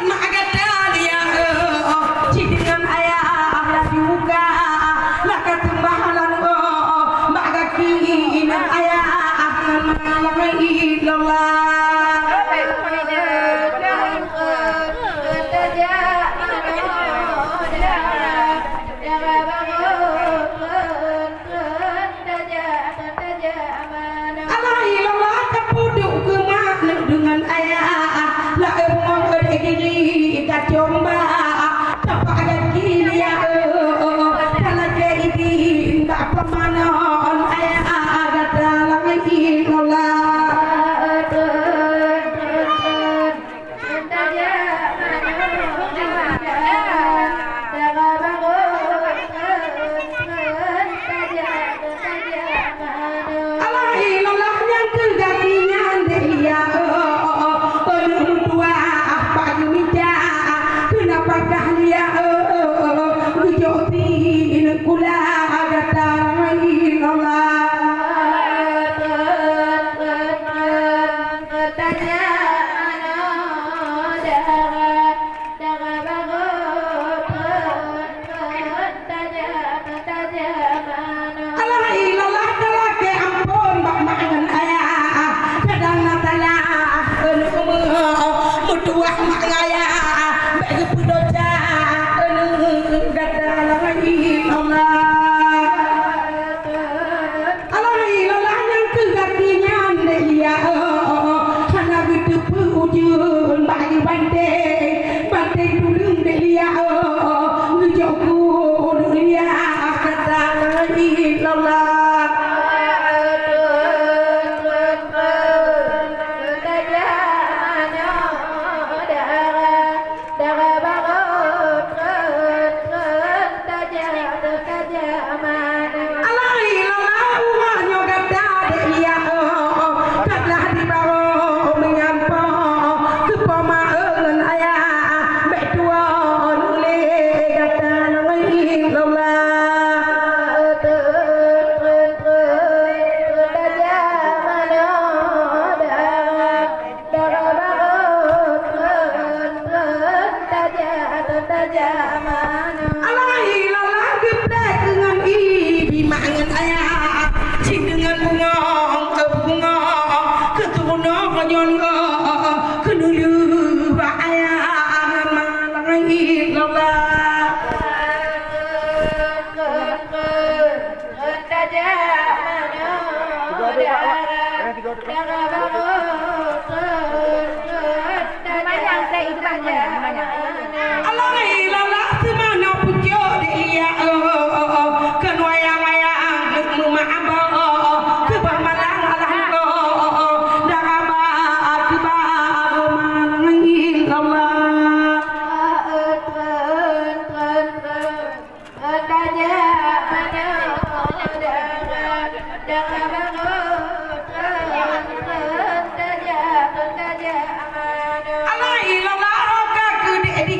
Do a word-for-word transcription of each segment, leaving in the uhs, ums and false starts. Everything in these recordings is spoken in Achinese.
Mak gata lia, oh, cit deungon ayah laju buka, laka teumbah lôn, oh, mak gaki inong ayah ngon malam ilola. Alah ilola tapeuduek keu mak deungon ayah, laén rumoh geude giri kacomba, tapak gaki lia, oh, talakée idin bak peumanon ayah gata lam ilola. Alah ilolah nyang keu gaki nyan deh lia, oh, oh, oh, oh, oh, meutuah bak geumita, keu nafakah lia, oh, oh, oh, oh, geujok ti ineuk kula gata ilolah. Alah ilolah talakée amphon bak mak ngon ayah, kadang na salah, aneuk meu-, meutuah mak ngon ayah, bék geupeudosa, aneuk gata lam ilolah. Alah ilolah nyang keu gaki nyan deh lia, oh, oh, oh, hana geuteupeue ujeuen bak geubanté, banté tuleueng deh lia, oh, oh, oh, geujok keu lia gata ilolah. Alah ilolah uroe nyoe gata deh lia, oh, oh, ka blah di barô meunyan po, keu po mak ngon ayah, bék tuwo lé gata ngon ilolah. Alah ilolah geuplek ngon ié, bi mak ngon ayah, cit deungon bungong, eh, bungong, keu tunoe ngon, eh, keuneulheueh bak ayah ngon mak ilolah. Alah ilolah seumanoe pucok deh lia, oh, oh, oh, oh. Keu wayang-wayang neuk meumaabah, oh, oh, oh. Keu bamalang alah neuk, oh, oh, oh, oh. Dara ba keu ba aroma ngon ilolah. Alah ilolah roh ka keudeh di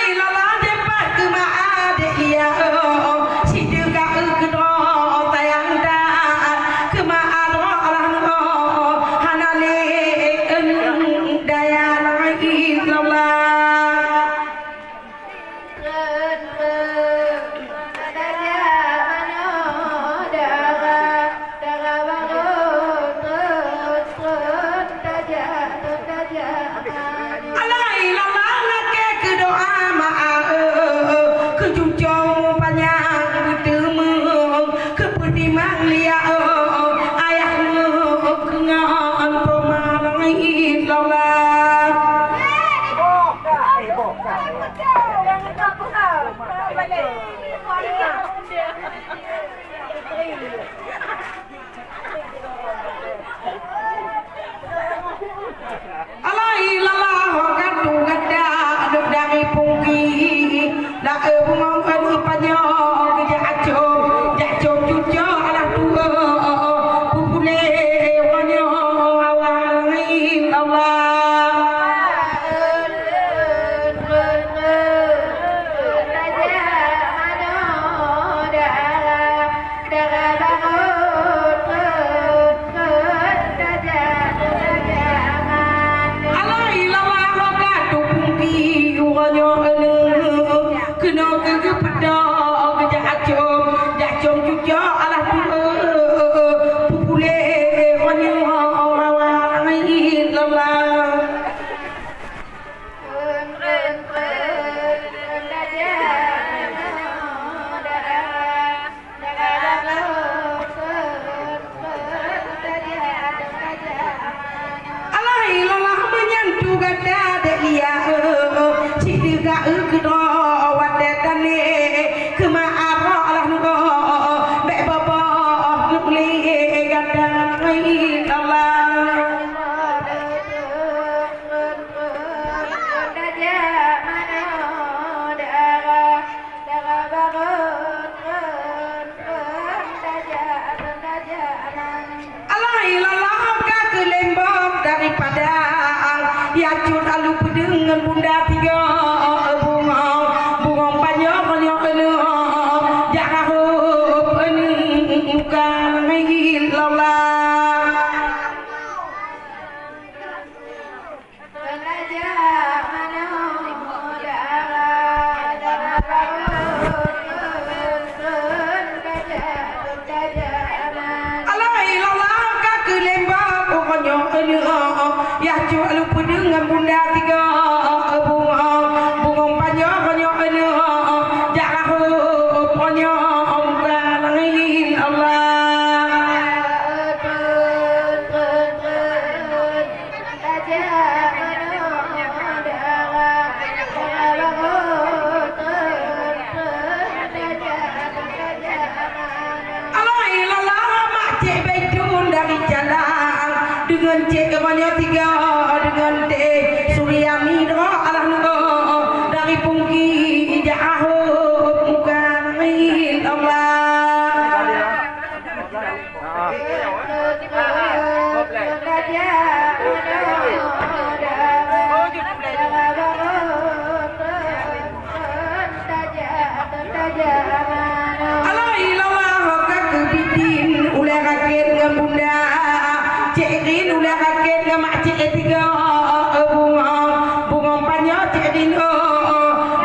Lala dipat keu ma adék lia, sideuka keudroe sayang that, keu ma adroe alah nyoe hana lé daya laén lala. Alai lala lakée keu doa ma a, keu cucoe panyang beuteumeung, keu peutimang lia, ayah keu ngon poma langit lala. Alai lala ho ka tu gata, aneuk dari Pungki, laeu bungong aneuk panyoe geujak acok, jak cok cucoe alah tuwoe, peupuléh wanyoe awai lala. Alai lala ho ka tu Pungki uroe nyoe, keunoe keu geupeudong geujak acok, jak cok cucoe alah tuwoe, peupuléh wanyoe awai lala. Alai lala meunyan tu gata dek lia, sideuka keudroe watée tané, keu ma abah alah nyoe, bék boboh nyoe lé gata lala. Alai lala ka keulimbong dari Padang, ya cut alu peudeueng ngon bunda tiga bungong, bungong panyoe-panyoe keunoe, jak rahop muka langit lala. Alai lala ka keulimbong uroe nyoe, ya cut alu peudeueng ngon bunda tiga bungong, bungong panyoe-panyoe keunoe, jak rahop panyoe muka langit lala. Alai lala mak cék Baitun dari Jalang, deungon cék geumanyoe tiga, deungon teh Suryani droe alah nyoe, dari Pungki jak ahop muka langit lala. Alai lala ka keubitin ulée rakét ngon bunda, cék rin ulée rakét ngon mak cék tiga, bungong, bungong panyoe cék rin,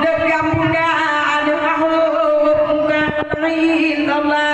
deuh gam bunda, aneuk ahop muka langit lala.